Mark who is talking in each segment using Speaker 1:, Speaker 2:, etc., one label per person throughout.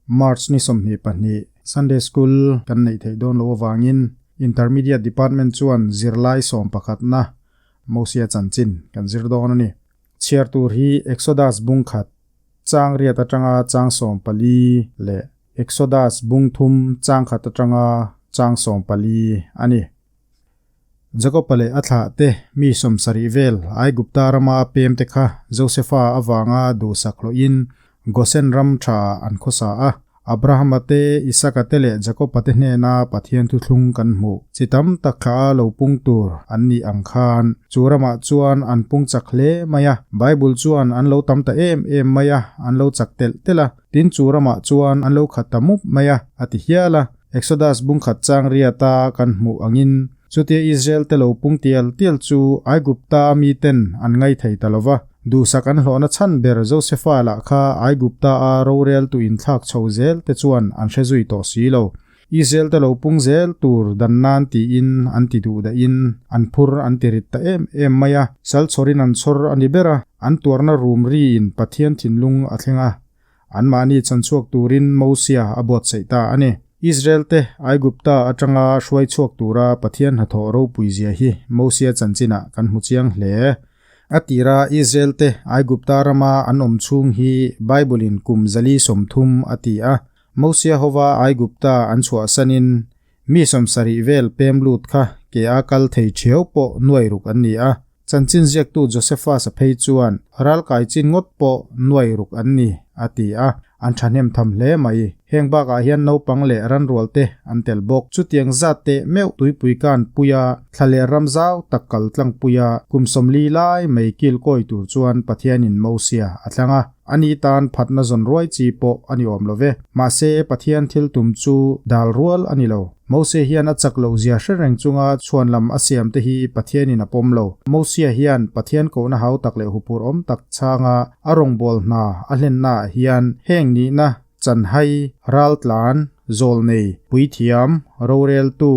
Speaker 1: March ni 22 Sunday School kan neih theih dawn loh avangin Intermediate Department chuan zirlai sawm pakhatna Mosia chanchin kan zir dawn a ni. Chhiar tur hi Exodus bung khat chang riat atanga chang 14 leh Exodus bung thum chang khat atanga chang 14 a ni. Jakob-a leh a thlah te mi 70 vel Aigupta rama pem te kha Josefa avanga duhsak hlawhin Gosen ram tha an khawsa a. Abrahama te, Isaka te leh Jakob-a te hnena Pathian thuthlung kan hmuh. Chi tam tak thla a lo pung tur an nih ang khan chu ramah chuan an pung chak hle mai a. Bible chuan an lo tam ta em em mai a, an lo chak telh telh a. Tin chu ramah chuan an lo khat ta mup mai a, a ti hial a. Exodus bung khat chang riata kan hmuh angin chutia Israel te lo pung tial tial chu Aigupta miten an ngai thei ta lo va. Duhsak an hlawhna chhan ber Josefa lah kha Aigupta a rorel tu inthlak chho zel te chuan an hre zui tawh si lo. Israel te lo pung zel tur dan nan tiin an ti duh dahin an phur an ti rit ta em em mai a. Sal chhawrin an chhawr a ni ber a, an tuarna rum riin Pathian thinlung a thleng a. Anmahni chanchhuak turin Mosia a buatsaih ta a ni. Israel te Aigupta atanga hruai chhuak tura Pathian hnathawh ropui zia hi Mosia chanchinah kan hmu chiang hle. A tira Israel te Aigupta rama an awm chhung hi Bible in kum 130 a ti a. Mosia hova Aigupta an chhuahsanin mi 70 vel pem lut kha ke a kal thei thiau pawh nuai ruk an ni a. Chanchin ziaktu Josephus a phei chuan ral kai chin ngawt pawh nuai ruk an ni a ti a, an thahnem tham hle mai. Heng bakah hian naupang leh ranrual te an tel bawk. Chutiang zat teh meuh tuipui kan puia thla leh ram zau tak kal tlang puia kum 40 lai mai kil kawi tur chuan Pathianin Mosia a thlang a. Ani tan phatna zawn ruai chi pawh a ni awm lo ve. Mahse Pathian thil tum chu dal rual a ni lo. Mose hian a chak loh zia hre reng chunga chhuan lam a siam te hi Pathianin a pawm lo. Mosia hian Pathian kohna hau tak leh hupur awm tak changa a rawngbâwl hna a hlennaah hian heng nihna chanhai, raltlan, zawl nei, puithiam, roreltu,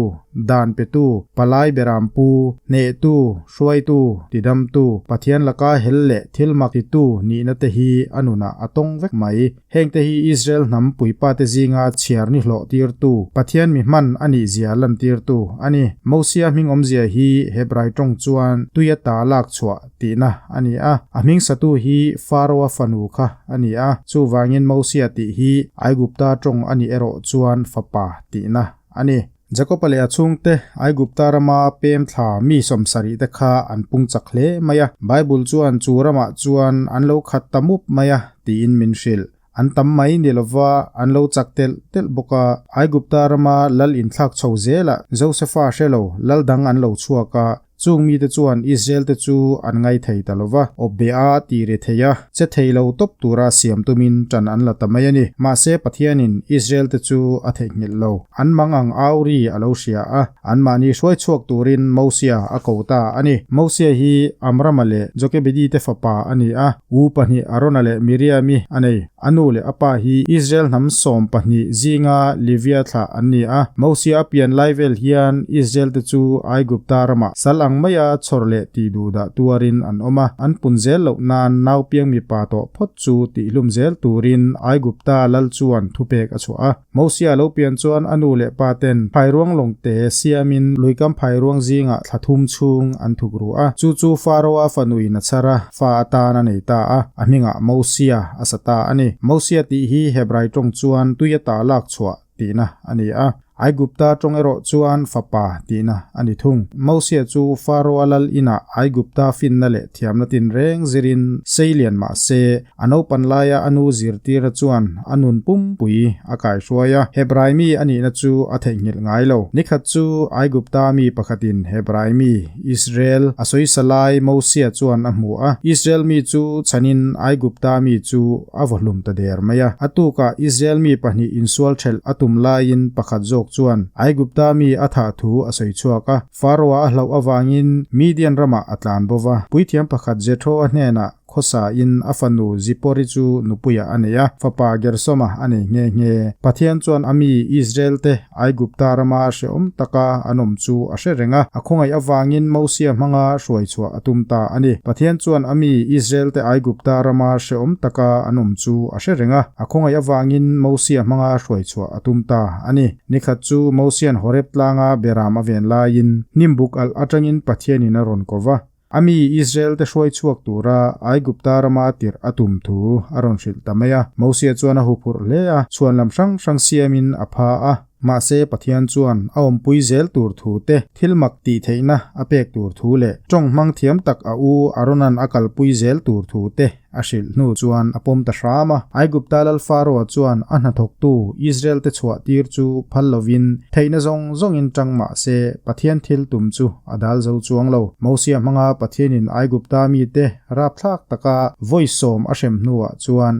Speaker 1: dan petu, palai berampu, hnehtu, hruaitu, tidamtu, Pathian laka hel leh thil mak titu nihna te hi a nunah a tawng vek mai. Heng te hi Israel hnam puipa te zinga chhiar ni hlawh tirtu, Pathian mi hman a nih zia lan tirtu a ni. Mosia hming awmzia hi Hebrai tawng chuan tuia ta lak chhuah tihna a ni a. A hming satu hi Pharaoh-a fanu kha a ni a, chuvangin Mosia tih hi Aigupta tawng a nih erawh chuan fapa tihna a ni. Jakob-a leh a chhungte Aigupta rama pem thla mi 70 te kha an pung chak hle mai a. Bible chuan chu ramah chuan an lo khat ta mup mai a tiin min hrilh. An tam mai ni lova an lo chak telh telh bawk a. Aigupta rama lal inthlak chho zelah Josefa hre lo lal dang an lo chhuak a. Chung mite chuan Israel te chu an ngai thei ta lova, awp be a ti ri thei a, che thei lo tawp tura siam tumin tan an la ta mai a ni. Mahse Pathianin Israel te chu a theihnghilh lo. An mang ang au ri a lo hria a, anmahni hruai chhuak turin Mosia a ko ta a ni. Mosia hi Amrama leh Jokebedi te fapa a ni a, u pahnih Arona leh Miriami a nei. A nu leh a pa hi Israel hnam 12 zinga Levia thlah an ni a. Mosia a pian lai vel hian Israel te chu Aigupta ramah sal ang maia chhawr leh tih duh dah tuarin an awm a. An pun zel loh nan nau piang mipa tawh phawt chu tihlum zel turin Aigupta lal chuan thupek a chhuah a. Mosia lo pian chuan a nu leh pa ten phairuang lawng te siamin luikam phairuang zingah thla thum chhung an thuk ru a. Chu chu Pharaoh-a fanuin a chhar a, fa atan a nei ta a, a hmingah Mosia a sa ta a ni. Mosia tih hi Hebrai tawng chuan tuia ta lak chhuah tihna a ni a. Aigupta tawng erawh chuan fapa tihna a ni thung. Mosia chu Pharaoh-a lal inah Aigupta finna leh thiamna tinreng zirin seilian mah se, a naupan laia a nu zirtira chuan a nun pumpui a kaihruai a. Hebrai mi a nihna chu a theihnghilh ngai lo. Nikhat chu Aigupta mi pakhatin Hebrai mi Israel a sawisa lai Mosia chuan a hmu a. Israel mi chu chhanin Aigupta mi chu a vaw hlum ta der mai a. A tukah Israel mi pahnih insual thelh a tum laiin pakhat zawk chuan Aigupta mi a thah thu a sawi chhuak a. Pharaoh-a a hlauh avangin Midian ramah a tlan bo va. Puithiam pakhat Jethro-a hnenah khawsa in a fanu Zipori chu nupuiah a nei a, fapa Gersoma a nei nghe nghe. Pathian chuan a mi Israel-te Aigupta rama hrehawm taka an awm chu a hre reng a, a khawngaih avangin Mosia hmanga hruai chhuah a tum ta a ni. Pathian chuan a mi Israel-te Aigupta rama hrehawm taka an awm chu a hre reng a, a khawngaih avangin Mosia hmanga hruai chhuah a tum ta a ni. Nikhat chu Mosia'n Horeb tlanga beram a ven laiin hnimbuk alh atangin Pathianin a rawn ko va. A mi Israel-te hruai chhuak tura Aigupta rama tirh a tum thu a rawn hrilh ta mai a. Mosia chuan a huphurh hle a, chhuan lam hrang hrang siamin a pha a. Mahse, Pathian chuan a awmpui zel tur thu te, thil mak tih theihna a pek tur thu leh tawng hmang thiam tak a u Aaron-a'n a kalpui zel tur thu te A hrilh hnu chuan a pawm ta hram a. Aigupta lal Pharaoh chuan a hnathawktu Israel-te chhuah tir chu phal lovin theihna zawng zawngin tang mah se Pathian thil tum chu a dal zo chuang lo. Mosia hmanga Pathianin Aigupta mite rapthlak taka vawi sawm a hrem hnuah chuan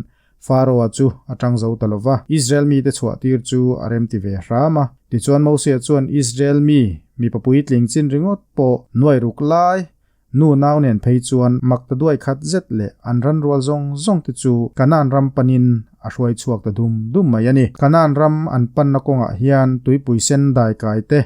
Speaker 1: Pharaoh chu a tang zo ta lo va, Israel mite chhuah tir chu a remti ve hram a. Tichuan Mosia chuan Israel mi mipa puitling chin ringawt pawh nuai ruk lai Nu nau nen phei chuan mak ta duai khat zet leh an ran rual zawng zawng te chu Kanaan ram panin a hruai chhuak ta dum dum mai a ni. Kanaan ram an panna kawngah hian tuipui sen dai kai te,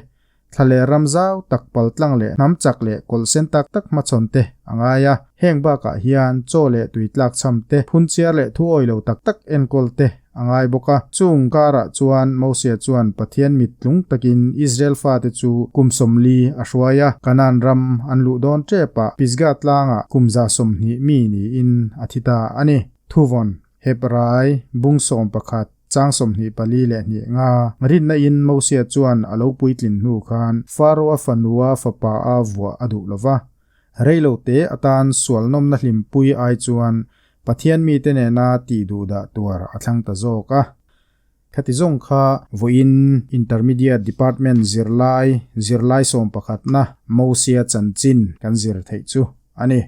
Speaker 1: thla leh ram zau tak pal tlang leh hnam chak leh kawlh sen tak tak hmachhawn te a ngai a. Heng bakah hian chaw leh tui tlak chham te, phunchiar leh thuawi lo tak tak enkawl te a ngai bawk a. Chung karah chuan Mosia chuan Pathian mit tlung takin Israel fate chu kum 40 a hruai a, Kanaan ram an luh dawn tepah Pisgah tlangah kum 120 mi niin a thi ta a ni. Thuvawn, Hebrai, bung 11, chang 24 leh hnih nga, rinna in Mosia chuan a lo puitlin hnu khan Pharaoh-a fanua fapa a vuah a duh lo va. Reilote atan sualnawmna hlimpui ai chuan Pathian mite nena tih duh dah tuar a thlang ta zawk a. Khati zawng kha vawiin Intermediate Department zirlai, zirlai 11na Mosia chanchin kan zir theih chu a ni.